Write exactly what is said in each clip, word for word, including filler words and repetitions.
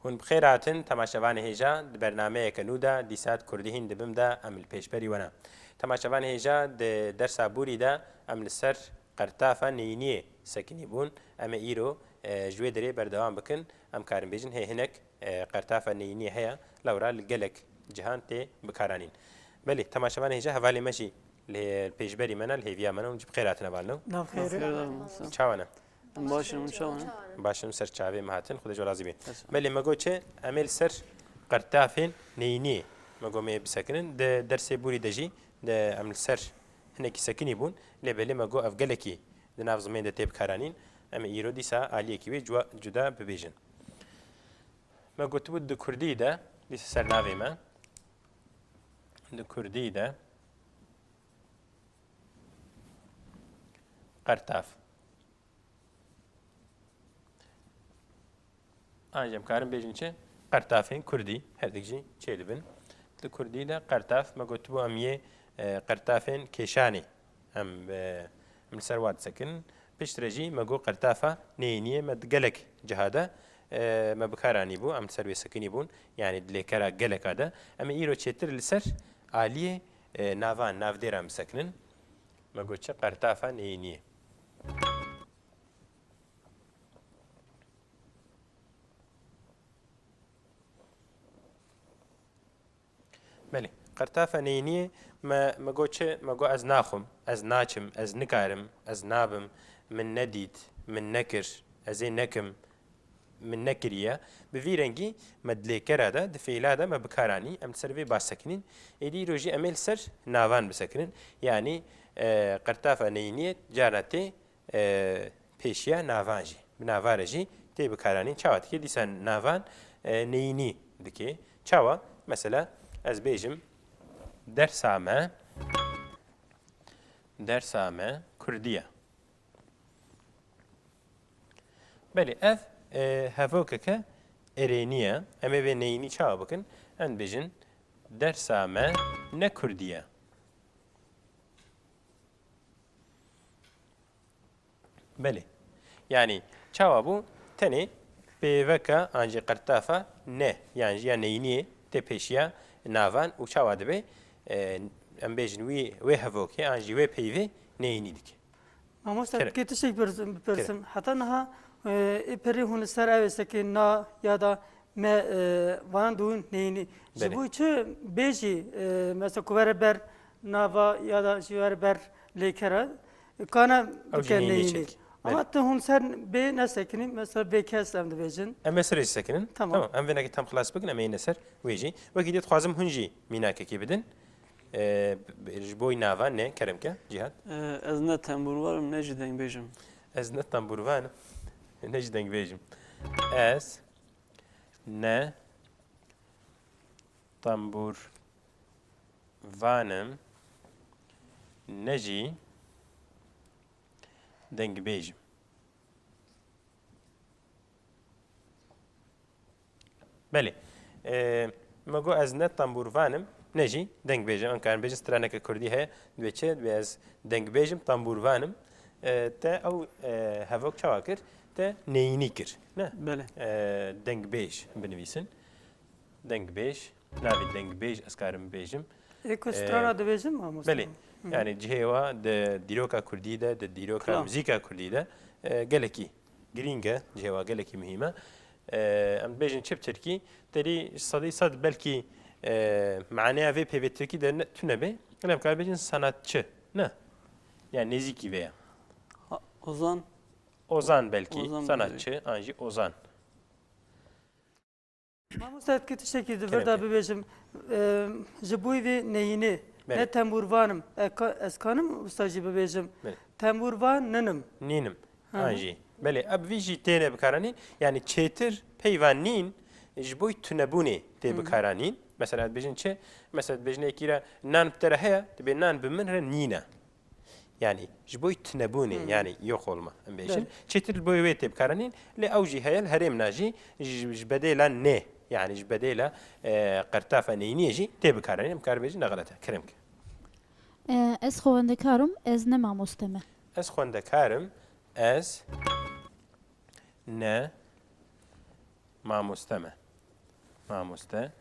Hûn bi xêr hatin, temaşevanê hêja, di bernameyeke nû de, dîsa di kurdî hîn dibim de, em li pêşberî we ne. Temaşevanê hêja, di dersa borî de em li ser qertafa neyîniyê sekinî bûn. Em ê îro, e, ji wê derê berdewam bikin. Em karin bêjin hê hinek, e, qertafa neyîniyê heye, lewra li gelek cihan tê bikaranîn. Belê, temaşevanê hêja, hevalê me jî li pêşberî me ne, li hêviya me ne, hûn jî bi xêr hatine hevalno. Nav xêr. Nav xêr, nav xêr. Çawa ne? Em baş in, hûn çawa ne? Baş in, ser çavê me hatin, Xwedê ji we razî bî. Baş in. Belê, me got çi? Em ê li ser qertafên neyîniyê me got em ê bisekinin. Di dersê borî de jî di em li ser hinekî sekinî bûn. Lê belê me got ev gelekî di nav zimanê de tê bikaranîn. Em ê îro dîsa aliyekî wê cuwa-, cuda bibêjin. Me gotibû di kurdî de, dîsa ser navê me, di kurdî de qertaf. An jî em karin bêjin çi? Qertafên kurdî, her dik jî çêdibin. Di kurdî de qertaf, me gotibû em yê, e, qertafên kêşanê. Em, e, em li ser wa disekin. Piştre jî me got qertafa neyîniyê me di gelek ciha de, e, me bi kar anîbû, em li ser wê sekinî bûn. Yanî di lêkera geleka de. Em ê îro çêtir li ser aliyê, e, navan, navdêran bisekinin. Me got çi? Qertafa neyîniyê. Belê. Qertafa neyîniyê me, me got çi? Me got ez naxwim, ez naçim, ez nikarim, ez nabim, min nedît, min nekir, ez ê nekim, min nekiriye. Bi vî rengî me di lêkera de, di fêla de me bi kar anî. Em li ser vê baş sekinîn. Êdî îro jî em ê li ser navan bisekinin. Yanî, e, qertafa neyîniyê carna tê e, pêşiya navan jî. Bi navare jî tê bikaranîn. Çawa dike? Dîsa navan, e, neyînî dike. Çawa? Mesela ez bêjim, dersa me, dersa me kurdî ye. Belê, ev, e, hevokeke erênî ye. Em ê vê neyînî çawa bikin? Em dibêjin, dersa me ne kurdî ye. Belê. Yanî çawa bû? Tenê peyveka an jî qertafa ne, yan jî ya neyîniyê tê pêşiya navan û çawa dibe? E, em bêjin wî, wê hevokê an jî wê peyvê neyînî dike. Mamoste, Kerem. Dikê tiştek bipirsim, bipirsim. Kerem. Heta niha, e, ê perî hûn li ser ew ê sekê na ya da me, e, vanan dûn neyînî. Ji Belê. Bo çi bêjî, e, mesela ku were ber nava ya da jî were ber lêkera, kana Ew jî dike neyînî neyînî. Çek. Ama Belê. Tu hûn ser bê nesekinî, mesela bê kes em dibêjin. Em ê serê jî sekinin. Tamam. Tamam. Em vênekê tam xilas bikin, em ê yîne ser wê jî. Wekî dî dixwazim hûn jî mînakekê bidin. E, b-, b-, ji bo nava ne, kerem ke, Cîhat? E, ez ne tembûrvan im, ne jî dengbêj im. Ez ne tembûrvan im, ne jî dengbêj im. Ez ne tembûrvan im, ne jî dengbêj im. Belê. E, me got ez ne tembûrvan im, ne jî dengbêj im. Em karin bêjin straneke kurdî heye, dibê çi? Dibê ez dengbêj im, tembûrvan im. E, te ew, e, hevok çawa kir? Te neyînî kir. Ne? Belê. E, dengbêj binivîsin. Dengbêj. Navê dengbêj ez karim bibêjim. Ê ku E, strana dibêjin mamoste? Belê. Hı. Yani cihê wa di dîroka kurdî de, di dîroka Klam. Muzîka kurdî de, e, gelekî girîng e, cihê wa gelekî muhîm e. E, em dibêjin çi bi tirkî, terî sedî sed belkî, e, maneya vê peyvê tirkî de ne, tune be. Lê em karin bêjin sanatçı, ne? Yani nêzîkî vê ye. Ha, ozan. Ozan belkî, Ozan sanatçı, belkî. An jî ozan. Mamoste, ez dikê tiştekî di vir de Kerem ke. Bibêjim, e, ji bo vê neyînê, Belê. Ne tembûrvan im. E, ka-, ez kanim wisa jî bibêjim. Belê. Tembûrvan ninim. Nînim. Hı hı. An jî. Belê, ev vî jî têne bikaranîn. Yani çêtir peyva nîn ji bo tunebûnê tê Hı hı. bikaranîn. Mesela dibêjin çi? Mesela dibêjin yekî re nan bi te re heye, dibê nan bi min re nîne. Yani ji bo tunebûnê, Hmm. yani yok olma, em bêjin. Belê. Çêtir li bo wê tê bikaranîn, lê ew jî heye li herêmna jî ji, ji bedêla nê, yani ji bedêla, e, qertafa neyîniyê jî tê bikaranîn, em kar bêjin ne xelet e. Kerem ke. E, ez xwendekar im, ez ne mamoste me. Ez xwendekar im, ez ne mamoste me. Mamoste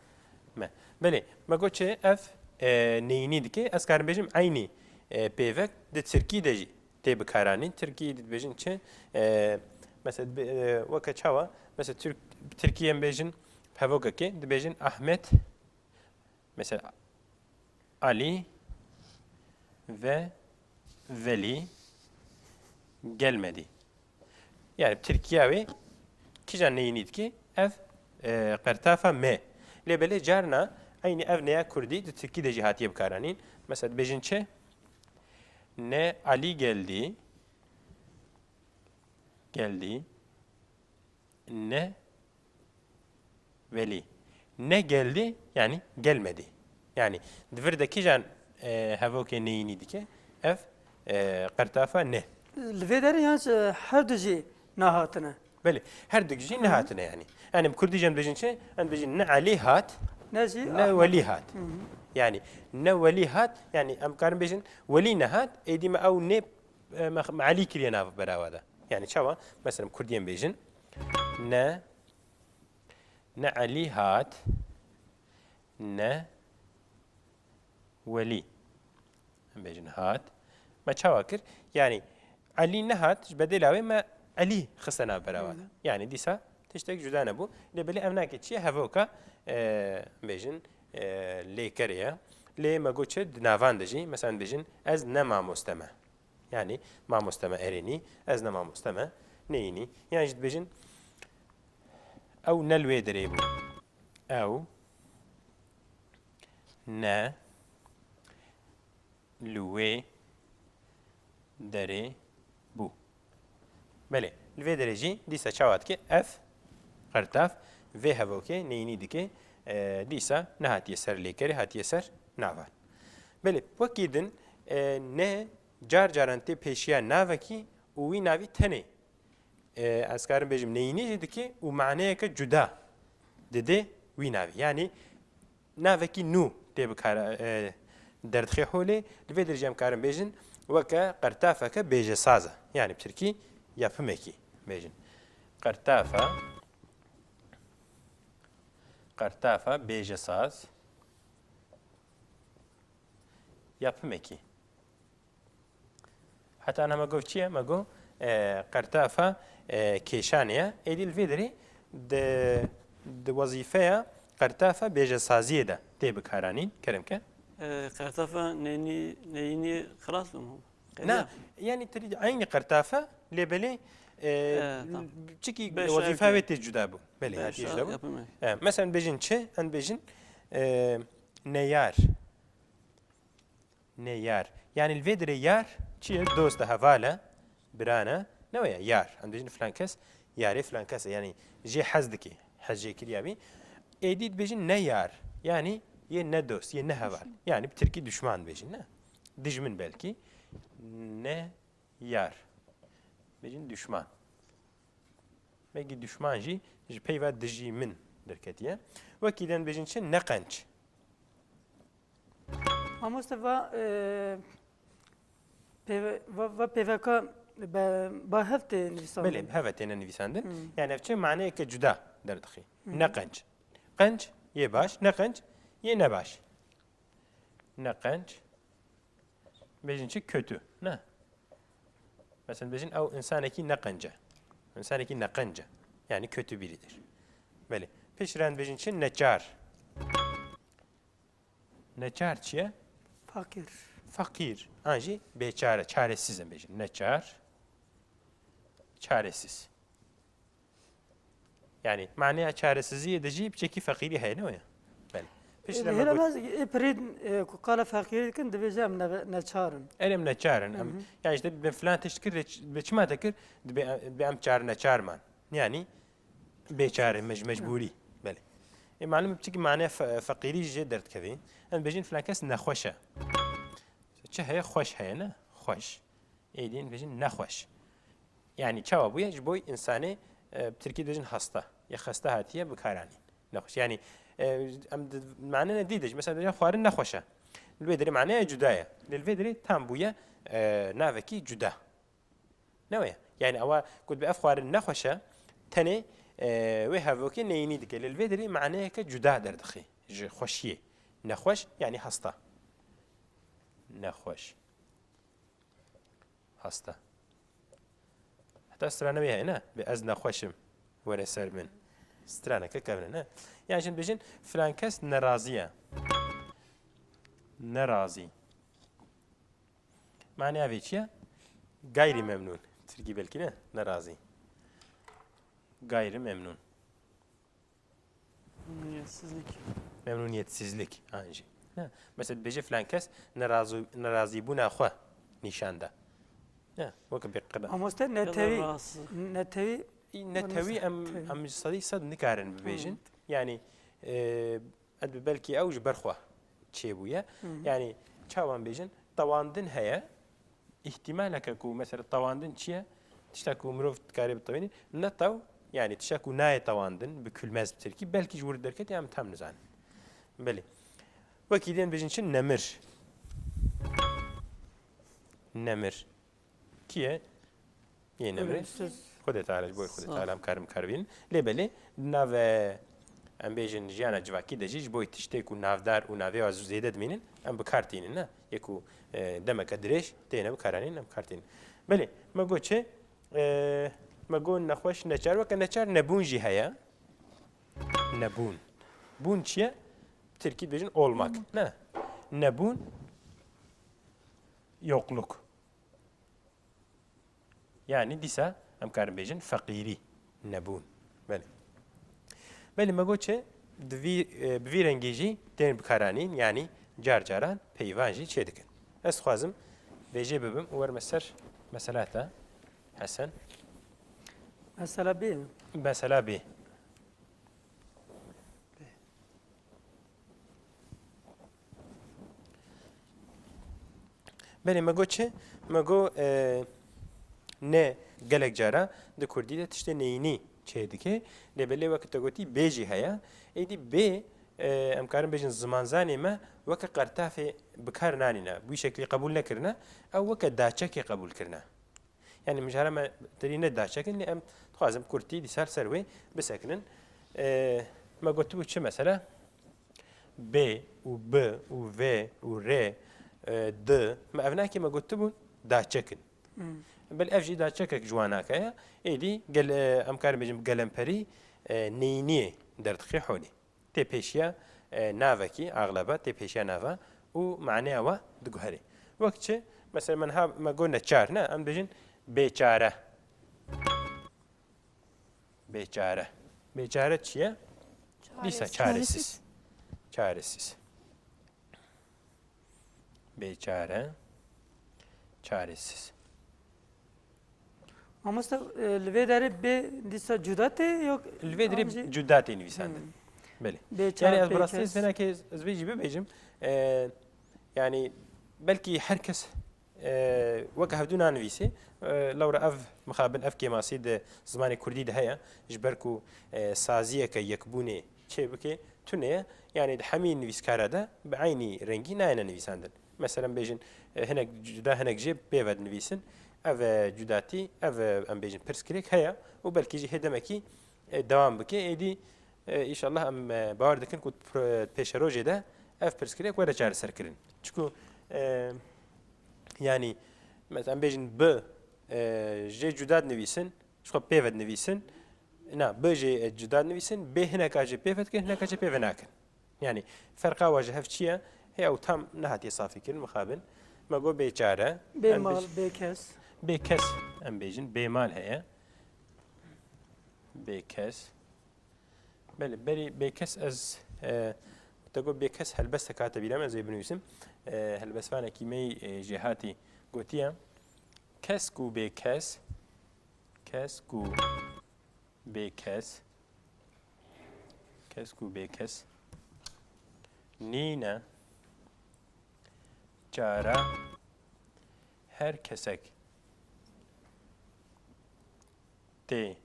me. Belê, me got çi? Ev, e, neyînî dike. Ez karim bêjim eynî, e, pêvek di tirkî de jî tê bikaranîn. Tirkî dibêjin çi? E, mesela, dibe-, e, weke çawa? Mesela, Türk, bi tirkî em bêjin, hevokekê, dibêjin Ahmet, mesela, Ali ve Veli gelmedi. Yani Tirkiya wê kîjan neyînî dike? Ev, e, qertafa me. Lê belê carna eynî ev neya kurdî di tirkî de jî hatiye bikaranîn. Mesela dibêjin çi? Ne Ali geldi. Geldi. Ne Welî. Ne geldi, yani gelmedi. Yani di vir de kîjan, e, hevokê neyînî dike? Ev, e, qertafa ne. Li vê derê yan, e, her du jî nehatine. Belê, her du jî nehatine yani. Yani bi kurdî jî em dibêjin çi? Em dibêjin ne Elî hat, Ne jî ne Ahmet. Welî hat. Hı hı. Yani ne Welî hat, yani em karin bêjin Welî nehat, êdî me ew ne, e, me, me Elî kiriye nav berawa de. Yani çawa? Mesela kurdî em bêjin. Ne, ne Elî hat, ne Welî. Em bêjin hat. Me çawa kir? Yani Elî nehat, ji bedêla wê me Elî xiste nav berawa de. Hı. Yani dîsa tiştek cuda nebû. Lê belê ev nake çi ye? Hevoka, e, bêjin, e, lêkerê ye. Lê me got çi? Di navan de jî, mesela bêjin ez ne mamoste me. Yani mamoste me erênî, ez ne mamoste me neyînî. Yan jî dibêjin ew ne li wê derê bû. Ew ne li wê derê bû. Belê, li vê derê jî dîsa çawa dike? Ev qertaf vê hevokê neyînî dike, e, dîsa nehatiye ser lêkerê, hatiye ser navan. Belê, wekî din, e, ne car caran tê pêşiya navekî û wî navî tenê, e, ez karim bêjim neyînî jî dike û maneyeke cuda dide wî navî. Yanî navekî nû tê bikara, e, derdixê holê. Li vê derê jî em karin bêjin weke qertafeke bêjesaz e. Yanî bi tirkî yapımekî bêjin. Qertafa, qertafa bêjesaz, yapımekî. Heta niha me got çi ye? Me got, e, qertafa, e, kêşanê ye. Êdî li vê derê di, di wezîfeya qertafa bêjesaziyê de tê bikaranîn. Kerem ke. E, qertafa neyînî, neyînî xilas bû mu? Na, yani tirî eynî qertafa, lê belê, e, E, tamam. Çikî wezîfa wê tê cuda bû. Belê, hatiye cuda bû. E, mesela bêjin çi? Em bêjin, e, neyar. Ne yar. Yani li vê dirê yar çi ye? Dost e, heval e, biran e. Ne weye yar? Em dibêjin filan kes yarê filan kes e. Yani jê hez dike. Hez jê kiriya bî. Êdî dibêjin ne yar. Yani yê ne dost, yê ne heval. Yani bi tirkî düşman dibêjin, ne? Dijmin belkî. Ne yar. Dibêjin düşman. Belkî düşman jî ji peyva dijî min derketiye. Wekî din dibêjin çi? Ne qenc. Mamoste va, e, pêve-, va, va pêveka be, ba hev tê nivîsandin. Belê, bi hev e têne nivîsandin. Hmm. Yani ev çi maneyeke cuda derdixî. Hmm. Ne qenc. Qenc yê baş, ne qenc yê nebaş. Ne qenc. Bêjin çi? Kötü. Ne? Mesela bêjin ew insanekî ne qenc e. İnsanekî ne qenc e. Yani kötü biridir. Belê. Piştre em dibêjin çi? Neçar. Neçar çi ye? Fakir. Fakir. An jî bêçare, çaresiz em bêjin. Neçar, çaresiz. Yani maneya çaresiziyê de jî piçekî feqîrî heye, ne weye? Belê. Piştre me got. Hêla me ê pirî, e, ku qala feqîrî dikin, dibêje em ne, neçar in. Erê em neçar in. Em, hı hı, yani işte bi filan tişt kir, bi çima te kir, dibe, dibe em çar neçar man. Yani bêçare, mec-, mecbûrî. Belê. Ê, malum, çikî mane fe-, feqîrî jê derdikevî. Em bêjin filan kes nexweş e. Çi heye? Xweş heye, ne? Xweş. Êdî em bêjin nexweş. Yani çawa bûye? Ji bo insanê, e, bi tirkî dibêjin hasta. Ya xeste hatiye bikaranîn. Nexweş. Yani, e, em di, mane ne dî de jî. Mesela dibêjin xwarin nexweş e. Li wê derê maneya cuda ye. Lê li vê derê tam bûye, e, navekî cuda. Ne weye? Yani ewa ku dibe ev xwarin nexweş e, tenê, E, wê hevokê neyînî dike. Lê li vê derê maneyeke cuda derdixe ji xweşiyê. Nexweş, yanî hasta. Nexweş. Hasta. Heta strane wê heye, ne? Bi ez nexweş im, were ser min. Straneke kevne, ne? Yan jin bêjin, filan kes nerazî ye. Nerazî. Maneya vê çi ye? Gayrî memnûn. Tirkî belkî ne? Nerazî. Gayrî memnûn. Memnuniyetsizlik. Memnuniyetsizlik an jî. Ne? Mesela dibêje filan kes nerazî-, nerazîbûna xwe nîşan da. Ne? Weke bêqeda. Mamoste, netewî, rahatsız. Netewî, netewî em, netewî. Em ji sedî sed nikarin bibêjin. Hı. Yanî, e, ez bi belkî ew ji ber xwe çêbûye. Hı hı. Yanî, çawan bêjin, tewandin heye, îhtimaleke ku, mesela, tewandin çi ye? Tişta ku mirov dikare bitewînî, ne tew, yanî tişta ku nayê tewandin, bükülmez bi tirkî, belkî ji wir derketî, em tam nizanin. Belê. Wekî dî em bêjin çi? Nemir. Nemir. Kî ye? Yê nemrê. Ölümsüz. Xwedê Teala, ji bo Xwedê Teala em karin bikar bînin. Lê belê, di nav, e, em bêjin, jiyana civakî de jî ji bo tiştê ku navdar û navê wa zêde dimînin, em bi kar tînin, ne? Yê ku, e, demeke dirêj têne bikaranîn, em bi kar tînin. Belê, me got çi? E, me got nexweş, neçar, weke neçar nebûn jî heye. Nebûn. Bûn çi ye? Tirkî dibêjin olmak. Olmak. Ne? Nebûn, yokluk. Yanî dîsa em karin bêjin feqîrî, nebûn. Belê. Belê me got çi? Di vî, e, bi vî rengî jî tên bikaranîn, yanî car caran peyvan jî çêdikin. Ez dixwazim vêjê bibim û werime ser mesela te, Hesen. Mesela bê. Mesela bê. Belê me got çi? Me got, e, ne gelek cara di kurdî de tiştê neyînî çêdike. Lê belê weke te gotî bê jî heye. Êdî bê, e, em karin bêjin zimanzanê me weke qertafê bi kar nanîne. Wî şeklî qebûl nekirine. Ew weke daçekê qebûl kirine. Yanî mijara me terî ne daçekin, lê em dixwazin kurtî dîsa li ser wê bisekinin. E, me gotibû çi mesela? B û B û V û R, e, D. Me ev nakê me gotibûn daçekin. Hmm. Belê ev jî daçekek ji wan nake ye. Êdî gel-, e, em karin bêjin gelemperî, e, neyîniyê derdixe holê. Tê pêşiya, e, navekî, axleba, tê pêşiya nava û maneya wa diguherê. Wek çi? Mesela, min ha, me got neçar, ne? Em dibêjin bêçare. Bêçare. Bêçare çi ye? Dîsa çaresiz. Çaresiz. Çaresiz. Bêçare, çaresiz. Mamoste, e, li vê derê bê dîsa cuda tê, yok? Li vê derê cuda tê nivîsandin. Hmm. Belê. Bêçare, yanî ez bi rastî bêkes. Ez vê nakê ez, ez vê jî bibêjim. E, yanî belkî her kes, e, weke hevdû nanivîsê. E, lewra ev mixabin, ev kêmasî di zimanê kurdî de heye. Ji ber ku, e, saziyeke yekbûnê çê bike, tune ye. Yanî di hemî nivîskara de bi eynî rengî nayêne nivîsandin. Mesela bêjin, e, hinek cuda, hinek jê pê ve dinivîsin. Ev, e, cudatî, ev, e, em bêjin pirsgirêk heye û belkî jî hê demekî, e, dewam bike. Êdî, e, înşallah em, e, bawer dikin ku pro-, pêşerojê de ev pirsgirêk were çareserkirin. Çiku, e, yanî, mesela em bêjin bi, e, jê cuda dinivîsin, Ji xwe pê ve dinivîsin. Na, bi jê cuda dinivîsin, bê hineka jê pê ve dikin, hineka jê pê ve nakin. Yanî, ferqa wa ji hev çi ye? Hê ew tam nehatiye safî kirin, mixabin. Me got bêçare. Bêmal, bêkes. Bêkes, em bêjin, bêmal heye. Bêkes. Belê, berî bêkes ez, e, te got bêkes helbestek hate bîra min, ez ê binivîsim. E, helbestvanekî me yî, e, jêhatî gotiye, kesk û bêkes, kesk û bêkes, kesk û bêkes nîne, cara her kesek tê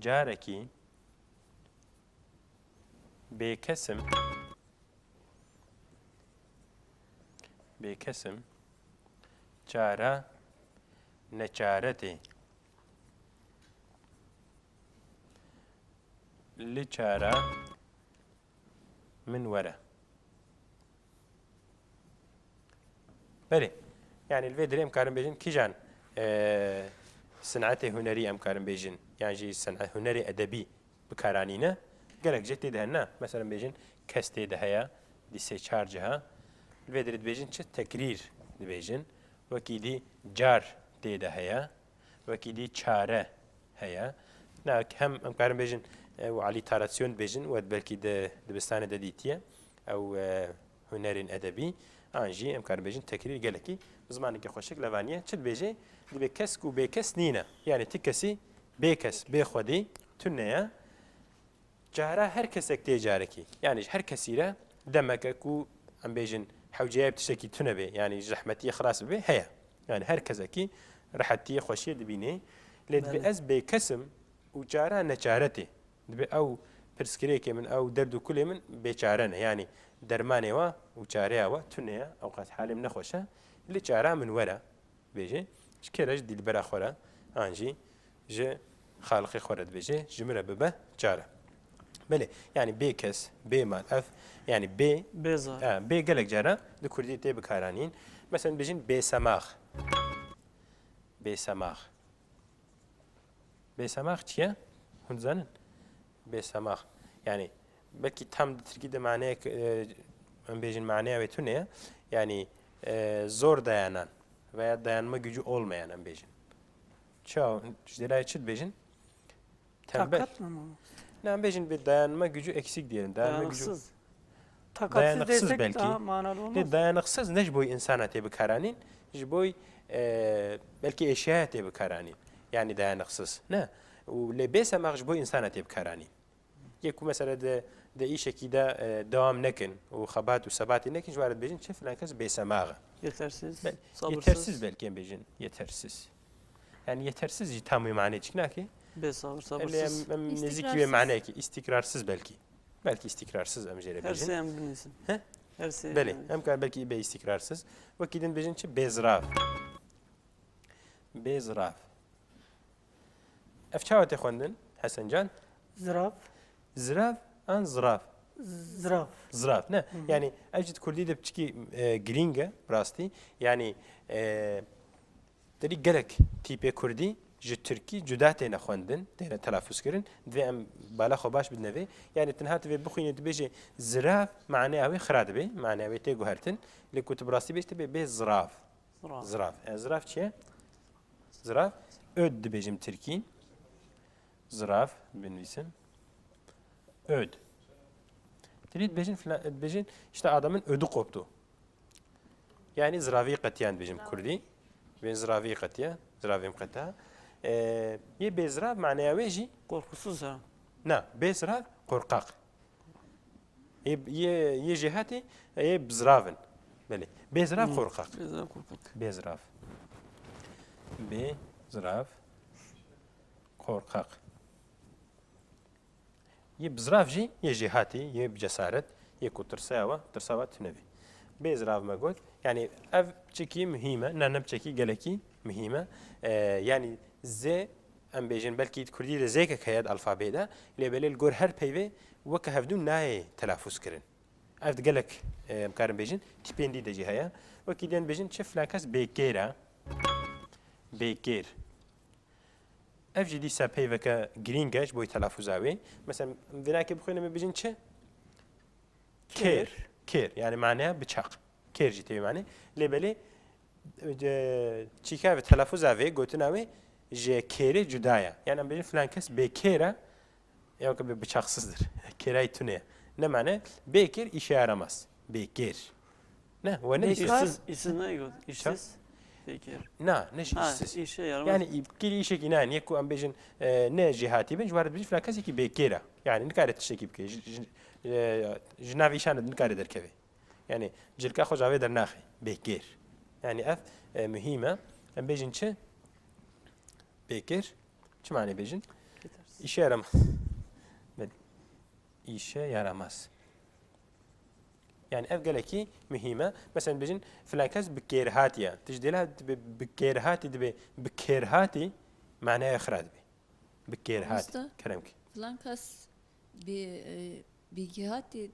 carekî bêkes im, bêkes im, çare neçare tê. li çara min were. Belê. Yani li vê derê em karin bêjin kîjan, e, sinetê hunerî em karin bêjin, yan jî sine-, hunerê edebî bi kar anîne. Gelek cih tê de hene. Mesela bêjin kes tê de heye, di sê çar ciha. Li vê derê dibêjin çi? Tekrîr dibêjin. Wekî dî car tê de heye. Wekî dî çare heye. Na, hem em karin bêjin, e, û alîtarasyon dibêjin, we belkî di dibistanê de dîtiye. Ew, e, hunerên edebî, an jî em karin bêjin tekrîr gelekî bi zimanekî xweşik levaniye. Çi dibêje? Dibê kesk û bêkes nîne. Yani ti kesî bêkes, bê xwedî tune ye. Cara her kesek tê carekî. Yani ji her kesî re demeke ku em bêjin hewceyê bi tiştekî tune bê, yani ji zehmetiyê xilas bibe, heye. Yani her kesekî rehetiyê, xweşiyê dibînê. Lê dibê Belê. ez bêkes im û cara neçare tê. Dibê ew pirsgirêkê min, ew derd û kulê min bêçare ne. Yani dermanê wa û çareya wa tune ye, ewqas halê min nexweş e. Lê çara min were. Dibêje, ji kê re? Ji dîlbera xwe re, an jî ji Xaliqê xwe re dibêje, ji min re bibe çare. Belê, yani bê kes, bê mal, ev, yani bê, Bê zar. e, bê gelek cara di kurdî tê bikaranîn. Mesela bêjin bêsemax. Bêsemax. Bêsemax çi ye? Hûn dizanin? Bêsemax. Yani belkî tam di tirkî de maneyek, e, em bêjin maneya wê tune ye. Yani, e, zor dayanan veya dayanma gücü olmayan em bêjin. Çawa? Ji dêlayê çi dibêjin? Tembel. Takat mı mı? Ne, em bêjin bir dayanma gücü eksik diyelim. Dayanma gücü Dayanıksız. Takatsız Dayanıksız desek belki. daha manalı olmaz. Ne, dayanıksız ne ji bo insana tê bikaranîn, ji bo, e, belkî eşyaya tê bikaranîn. Yani dayanıksız. Ne? Û lê bêsemax ji bo insana tê bikaranîn. Yê ku mesela de, de îşekî de, e, dewam nekin û xebat û sebatê nekin, ji wan re dibêjin çi? Filan kes bêsemax e. Yetersiz, Bel-, sabırsız. yetersiz belkî em bêjin. Yetersiz. Yani yetersiz jî tam wê manê çik nake. Bê sabır, Em, sabırsız. em, em nêzîkî wê İstikrarsız. maneyekî, îstikrarsız belkî. Belkî îstikrarsız em jê re Her bêjin. şey em binîsin. He? Her şey Belê, em karin belkî bê îstikrarsız. Wekî din bêjin çi? Bêzirav. Bêzirav. Ev çawa tê xwendin, Hesen can? Zirav. Zirav an zirav? Zirav. Zirav, ne? Hı hı. Yani ev jî di kurdî de piçikî, e, girîng e, bi rastî. Yani, e, derî gelek tîpê kurdî ji tirkî cuda têne xwendin, têne telafûz kirin. Divê em bala xwe baş bidine vê. Yani tu niha tu vê bixwînî, tu bêjê zirav, maneya wê xira dibe, maneya wê tê guhertin. Lê ku tu bi rastî bêjî, tu bê bê zirav. Zirav. Zirav. E, zirav çi ye? Zirav. Öd dibêjim tirkî. Zirav binivîsim. Öd. Tirî dibêjin filan, dibêjin işte adamın ödü koptu. Yani ziravî qetiyan dibêjim kurdî. Bên ziravî qetiya, ziravîm qeta. E, yê bêzirav maneya wê jî? Korkusuz ha. Na, bêzirav korkak. Yê, yê, yê jêhatî, yê bizirav in. Belê. Bêzirav Hmm. korkak. Bêzirav korkak. Bêzirav. Bêzirav korkak. Yê bizirav jî, yê jêhatî, yê bi cesaret, yê ku tirsaya we, tirsa we tune bî. Bêzirav me got. Yani ev çikî muhîm e, ne, ne çikî gelekî muhîm e. E, yani zê, em bêjin, belkî di kurdî de zêkek heye di alfabeyê de, lê belê li gor her peyvê weke hevdû nayê telafûz kirin. Ev di gelek, e, em karin bêjin, tîpên dî de jî heye. Wekî dên bêjin, çi filan kes bêkêr e. Bêkêr. Ev jî dîsa peyveke girîng e ji bo telafûza wê. Mesela, em vênakê bixwînin, em bêjin çi? Kêr. Kêr. Kêr. Yani maneya biçaq. Kêr jî tê wê manê. Lê belê, e, çîka ve telafûza vê, gotina wê ji kêrê cuda ye. Yani em bêjin filan kes bêkêr e, ya ki bi-, bıçaksızdır. Kêrayî tune ye. Ne mane? Bêkêr, işe yaramaz. Bêkêr. Ne? We ne Bêkar. İşsiz, işsiz ne got? İşsiz. Bêkêr. Na, ne jî Ha, işsiz. işe yaramaz. Yani, î-, kêrî îşekî nayê, yek ku em bêjin, e, ne jêhatî bin, ji wan re dibêjin filan kesekî bêkêr e. Yani nikare tiştekî bike. Ji, ji, e, ji nav îşan de nikare derkeve. Yani cilka xwe ji avê dernaxe. Bêkêr. Yani ev, e, muhîm e. Em bêjin çi? Bêkêr. Çi mane bêjin? Yetersiz. İşe yaramaz. Belê. İşe yaramaz. Yani ev gelekî muhîm e. Mesela bêjin filan kes bi kêrhatî ye. Tu ji dêla dibe bi kêrhatî dibe bi kêrhatî, manaya xira dibe. Bi kêrhatî. Mamoste, Kerem ki. Filan kes Bi, e, bi gihatî.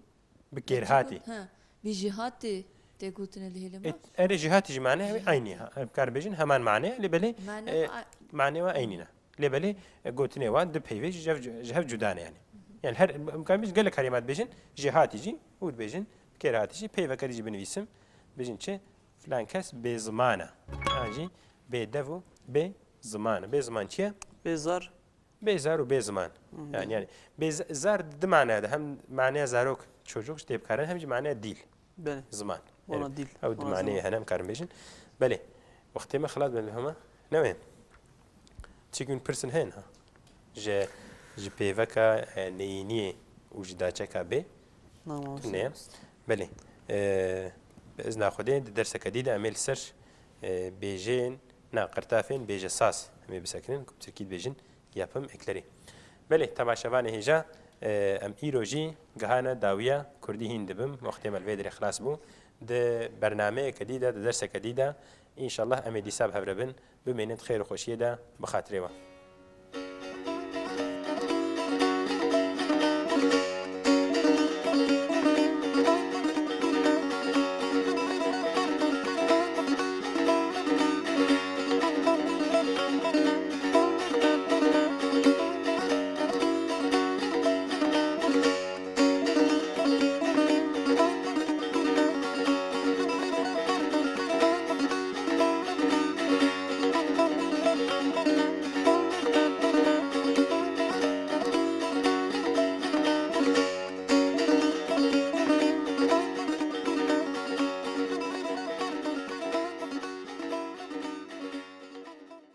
Bi kêrhatî. Ha, bi jîhatî tê gotine li hêlê E, me. Erê jîhatî jî mane ew eynî ha. Em kar bêjin heman mane, lê belê Mane e, a- mane wa eynî ne. Lê belê e, gotinê wa di peyvê ji hev, ji hev cuda ne yani. Yani her em kar bêjin gelek herêma dibêjin jîhatî jî û dibêjin kêrhatî jî peyvekar jî binivîsim. Bêjin çi? Filan kes bê ziman e. An jî bê dev û bê ziman e. Bê ziman çi ye? Bêzar. Bê zar û bê ziman. Yani, yani bê z- zar di manaya de hem manaya zarok çocuk işte bikarin hem jî manaya dil Belê. Ziman. Wana Yani, dil. Ew di Wana manayê ziman. Hene em karin bêjin. Belê. Wextê me xilas ben hema. Ne wên? Çi gün pirsin hên ha. Ji, ji pêveka e, neyîniyê û ji daçeka bê. Tamam. Ne? Belê. E, bi izna Xwedê di derseke dî de em ê li ser e, bêjên, na qirtafên bêje saz em ê bisekinin. Ku bi tirkî dibêjin yapım ekleri. Belê, temaşevanê hêja, e, em îro jî gihane dawiya kurdî hîn dibim. Wextê me li vê derê xilas bû. Di bernameyeke dî de, di derseke dî de, înşallah em ê dîsa bi hev re bin. Bimînin di xêr û xweşiyê de, bi xatirê we.